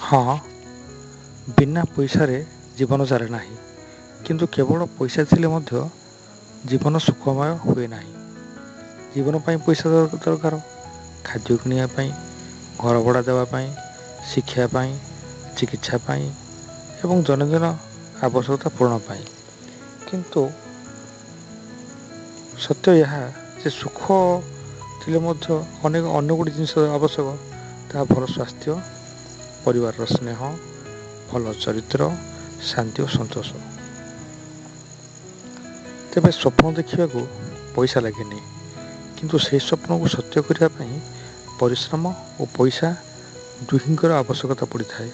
ହଁ, ବିନା ପଇସାରେ ଜୀବନ ଚାଲେ ନାହିଁ, କିନ୍ତୁ କେବଳ ପଇସା ଥିଲେ ମଧ୍ୟ ଜୀବନ ସୁଖମୟ ହୁଏ ନାହିଁ। ଜୀବନ ପାଇଁ ପଇସା ଦରକାର। ଖାଦ୍ୟ କିଣିବା ପାଇଁ, ଘର ଭଡ଼ା ଦେବା ପାଇଁ, ଶିକ୍ଷା ପାଇଁ, ଚିକିତ୍ସା ପାଇଁ ଏବଂ ଦୈନନ୍ଦିନ ଆବଶ୍ୟକତା ପୂରଣ ପାଇଁ। କିନ୍ତୁ ସତ୍ୟ ଏହା ଯେ ସୁଖ ଥିଲେ ମଧ୍ୟ ଅନେକ ଅନ୍ୟ ଗୁଡ଼ିଏ ଜିନିଷ ଆବଶ୍ୟକ। ତାହା ଭଲ ସ୍ୱାସ୍ଥ୍ୟ, ପରିବାରର ସ୍ନେହ, ଭଲ ଚରିତ୍ର, ଶାନ୍ତି ଓ ସନ୍ତୋଷ। ତେବେ ସ୍ୱପ୍ନ ଦେଖିବାକୁ ପଇସା ଲାଗେନି, କିନ୍ତୁ ସେହି ସ୍ୱପ୍ନକୁ ସତ୍ୟ କରିବା ପାଇଁ ପରିଶ୍ରମ ଓ ପଇସା ଦୁହିଁଙ୍କର ଆବଶ୍ୟକତା ପଡ଼ିଥାଏ।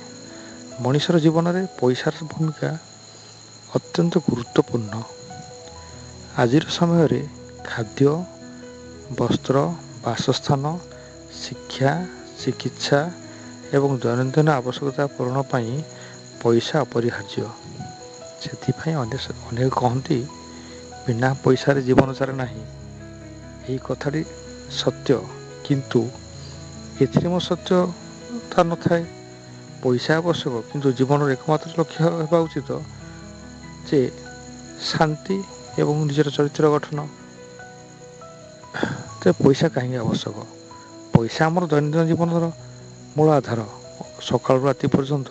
ମଣିଷର ଜୀବନରେ ପଇସାର ଭୂମିକା ଅତ୍ୟନ୍ତ ଗୁରୁତ୍ୱପୂର୍ଣ୍ଣ। ଆଜିର ସମୟରେ ଖାଦ୍ୟ, ବସ୍ତ୍ର, ବାସସ୍ଥାନ, ଶିକ୍ଷା, ଚିକିତ୍ସା ଏବଂ ଦୈନନ୍ଦିନ ଆବଶ୍ୟକତା ପୂରଣ ପାଇଁ ପଇସା ଅପରିହାର୍ଯ୍ୟ। ସେଥିପାଇଁ ଅନେକ କହନ୍ତି, ବିନା ପଇସାରେ ଜୀବନ ଚାଲେ ନାହିଁ। ଏହି କଥାଟି ସତ୍ୟ, କିନ୍ତୁ ଏଥିରେ ମୋ ସତ୍ୟତା ନଥାଏ। ପଇସା ଆବଶ୍ୟକ, କିନ୍ତୁ ଜୀବନର ଏକମାତ୍ର ଲକ୍ଷ୍ୟ ହେବା ଉଚିତ ଯେ ଶାନ୍ତି ଏବଂ ନିଜର ଚରିତ୍ର ଗଠନ। ତେବେ ପଇସା କାହିଁକି ଆବଶ୍ୟକ? ପଇସା ଆମର ଦୈନନ୍ଦିନ ଜୀବନର ମୂଳ ଆଧାର। ସକାଳୁ ରାତି ପର୍ଯ୍ୟନ୍ତ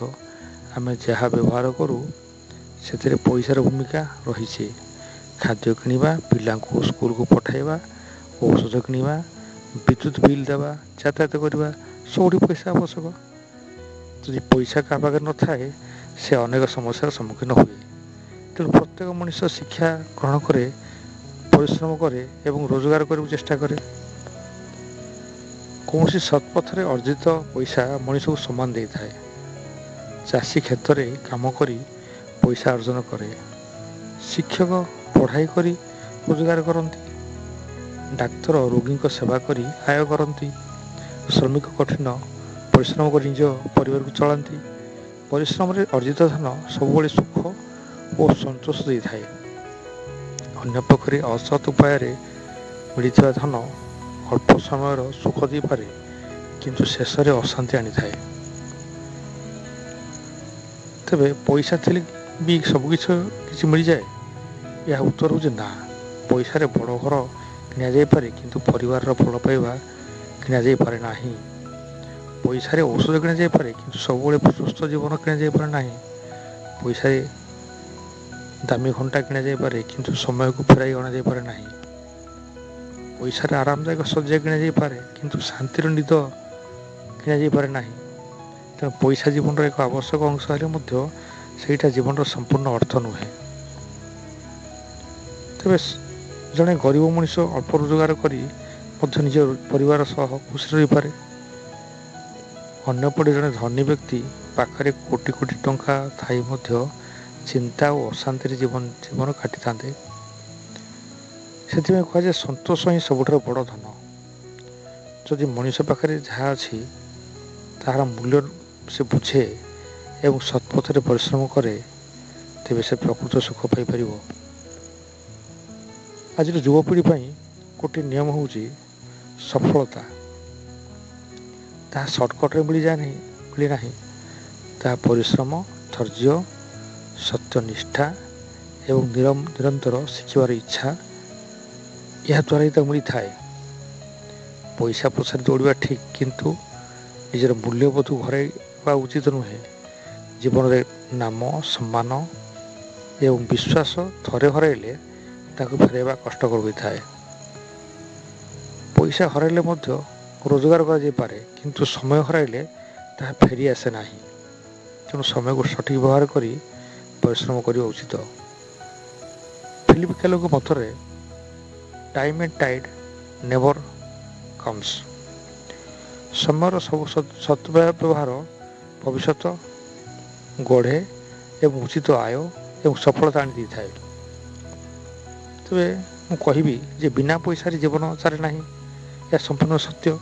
ଆମେ ଯାହା ବ୍ୟବହାର କରୁ, ସେଥିରେ ପଇସାର ଭୂମିକା ରହିଛି। ଖାଦ୍ୟ କିଣିବା, ପିଲାଙ୍କୁ ସ୍କୁଲକୁ ପଠାଇବା, ଔଷଧ କିଣିବା, ବିଦ୍ୟୁତ ବିଲ୍ ଦେବା, ଯାତାୟାତ କରିବା, ସବୁଠି ପଇସା ଆବଶ୍ୟକ। ଯଦି ପଇସା କାହା ପାଖରେ ନଥାଏ, ସେ ଅନେକ ସମସ୍ୟାର ସମ୍ମୁଖୀନ ହୁଏ। ତେଣୁ ପ୍ରତ୍ୟେକ ମଣିଷ ଶିକ୍ଷା ଗ୍ରହଣ କରେ, ପରିଶ୍ରମ କରେ ଏବଂ ରୋଜଗାର କରିବାକୁ ଚେଷ୍ଟା କରେ। କୌଣସି ସତ୍ପଥରେ ଅର୍ଜିତ ପଇସା ମଣିଷକୁ ସମ୍ମାନ ଦେଇଥାଏ। ଚାଷୀ କ୍ଷେତରେ କାମ କରି ପଇସା ଅର୍ଜନ କରେ, ଶିକ୍ଷକ ପଢ଼ାଇ କରି ରୋଜଗାର କରନ୍ତି, ଡାକ୍ତର ରୋଗୀଙ୍କ ସେବା କରି ଆୟ କରନ୍ତି, ଶ୍ରମିକ କଠିନ ପରିଶ୍ରମ କରି ନିଜ ପରିବାରକୁ ଚଳାନ୍ତି। ପରିଶ୍ରମରେ ଅର୍ଜିତ ଧନ ସବୁବେଳେ ସୁଖ ଓ ସନ୍ତୋଷ ଦେଇଥାଏ। ଅନ୍ୟପକ୍ଷରେ ଅସତ୍ ଉପାୟରେ ମିଳିଥିବା ଧନ ଅଳ୍ପ ସମୟର ସୁଖ ଦେଇପାରେ, କିନ୍ତୁ ଶେଷରେ ଅଶାନ୍ତି ଆଣିଥାଏ। ତେବେ ପଇସା ଥିଲେ ବି ସବୁକିଛି କିଛି ମିଳିଯାଏ? ଏହା ଉତ୍ତର ହେଉଛି ନା। ପଇସାରେ ବଡ଼ ଘର କିଣାଯାଇପାରେ, କିନ୍ତୁ ପରିବାରର ଭଲ ପାଇବା କିଣାଯାଇପାରେ ନାହିଁ। ପଇସାରେ ଔଷଧ କିଣାଯାଇପାରେ, କିନ୍ତୁ ସବୁବେଳେ ସୁସ୍ଥ ଜୀବନ କିଣାଯାଇପାରେ ନାହିଁ। ପଇସାରେ ଦାମୀ ଘଣ୍ଟା କିଣାଯାଇପାରେ, କିନ୍ତୁ ସମୟକୁ ଫେରାଇ ଅଣାଯାଇପାରେ ନାହିଁ। ପଇସାରେ ଆରାମଦାୟକ ଶଯ୍ୟା କିଣାଯାଇପାରେ, କିନ୍ତୁ ଶାନ୍ତିର ନିଦ କିଣାଯାଇପାରେ ନାହିଁ। ତେଣୁ ପଇସା ଜୀବନର ଏକ ଆବଶ୍ୟକ ଅଂଶ ହେଲେ ମଧ୍ୟ ସେଇଟା ଜୀବନର ସମ୍ପୂର୍ଣ୍ଣ ଅର୍ଥ ନୁହେଁ। ତେବେ ଜଣେ ଗରିବ ମଣିଷ ଅଳ୍ପ ରୋଜଗାର କରି ମଧ୍ୟ ନିଜ ପରିବାର ସହ ଖୁସିରେ ରହିପାରେ। ଅନ୍ୟପଟେ ଜଣେ ଧନୀ ବ୍ୟକ୍ତି ପାଖରେ କୋଟି କୋଟି ଟଙ୍କା ଥାଇ ମଧ୍ୟ ଚିନ୍ତା ଓ ଅଶାନ୍ତିରେ ଜୀବନ କାଟିଥାନ୍ତେ। ସେଥିପାଇଁ କୁହାଯାଏ, ସନ୍ତୋଷ ହିଁ ସବୁଠାରୁ ବଡ଼ ଧନ। ଯଦି ମଣିଷ ପାଖରେ ଯାହା ଅଛି ତାହାର ମୂଲ୍ୟ ସେ ବୁଝେ ଏବଂ ସତ୍ପଥରେ ପରିଶ୍ରମ କରେ, ତେବେ ସେ ପ୍ରକୃତ ସୁଖ ପାଇପାରିବ। ଆଜିର ଯୁବପିଢ଼ି ପାଇଁ ଗୋଟିଏ ନିୟମ ହେଉଛି, ସଫଳତା ତାହା ସର୍ଟକଟ୍ରେ ମିଳିଯାଏ ନାହିଁ, ମିଳେ ନାହିଁ। ତାହା ପରିଶ୍ରମ, ଧୈର୍ଯ୍ୟ, ସତ୍ୟ, ନିଷ୍ଠା ଏବଂ ନିରନ୍ତର ଶିଖିବାର ଇଚ୍ଛା, ଏହାଦ୍ୱାରା ହିଁ ତାକୁ ମିଳିଥାଏ। ପଇସା ପଛରେ ଦୌଡ଼ିବା ଠିକ୍, କିନ୍ତୁ ନିଜର ମୂଲ୍ୟବୋଧକୁ ହରାଇବା ଉଚିତ ନୁହେଁ। ଜୀବନରେ ନାମ, ସମ୍ମାନ ଏବଂ ବିଶ୍ୱାସ ଥରେ ହରାଇଲେ ତାକୁ ଫେରାଇବା କଷ୍ଟକର ହୋଇଥାଏ। ପଇସା ହରାଇଲେ ମଧ୍ୟ ରୋଜଗାର କରାଯାଇପାରେ, କିନ୍ତୁ ସମୟ ହରାଇଲେ ତାହା ଫେରି ଆସେ ନାହିଁ। ତେଣୁ ସମୟକୁ ସଠିକ୍ ବ୍ୟବହାର କରି ପରିଶ୍ରମ କରିବା ଉଚିତ। ଫିଲିପ କେଲଙ୍କ ମତରେ, "Time and tide never comes." ସମୟର ସବୁ ସଦ୍ବ୍ୟବହାର ଭବିଷ୍ୟତ ଗଢ଼େ ଏବଂ ଉଚିତ ଆୟ ଏବଂ ସଫଳତା ଆଣି ଦେଇଥାଏ। ତେବେ ମୁଁ କହିବି ଯେ ବିନା ପଇସାରେ ଜୀବନ ଚାଲେ ନାହିଁ, ଏହା ସମ୍ପୂର୍ଣ୍ଣ ସତ୍ୟ।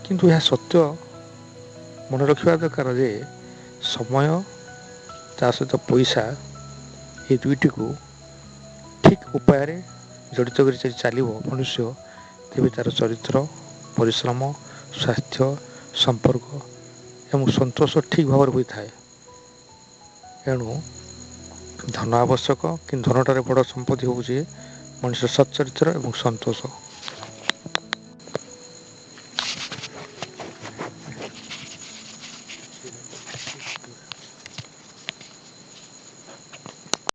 କିନ୍ତୁ ଏହା ସତ୍ୟ ମନେ ରଖିବା ଦରକାର ଯେ ସମୟ ତା ସହିତ ପଇସା, ଏ ଦୁଇଟିକୁ ଠିକ୍ ଉପାୟରେ ଜଡ଼ିତ କରି ଯଦି ଚାଲିବ ମନୁଷ୍ୟ, ତେବେ ତା'ର ଚରିତ୍ର, ପରିଶ୍ରମ, ସ୍ୱାସ୍ଥ୍ୟ, ସମ୍ପର୍କ ଏବଂ ସନ୍ତୋଷ ଠିକ୍ ଭାବରେ ହୋଇଥାଏ। ଏଣୁ ଧନ ଆବଶ୍ୟକ, କିନ୍ତୁ ଧନଠାରେ ବଡ଼ ସମ୍ପତ୍ତି ହେଉଛି ମଣିଷ ସଚ୍ଚରିତ୍ର ଏବଂ ସନ୍ତୋଷ।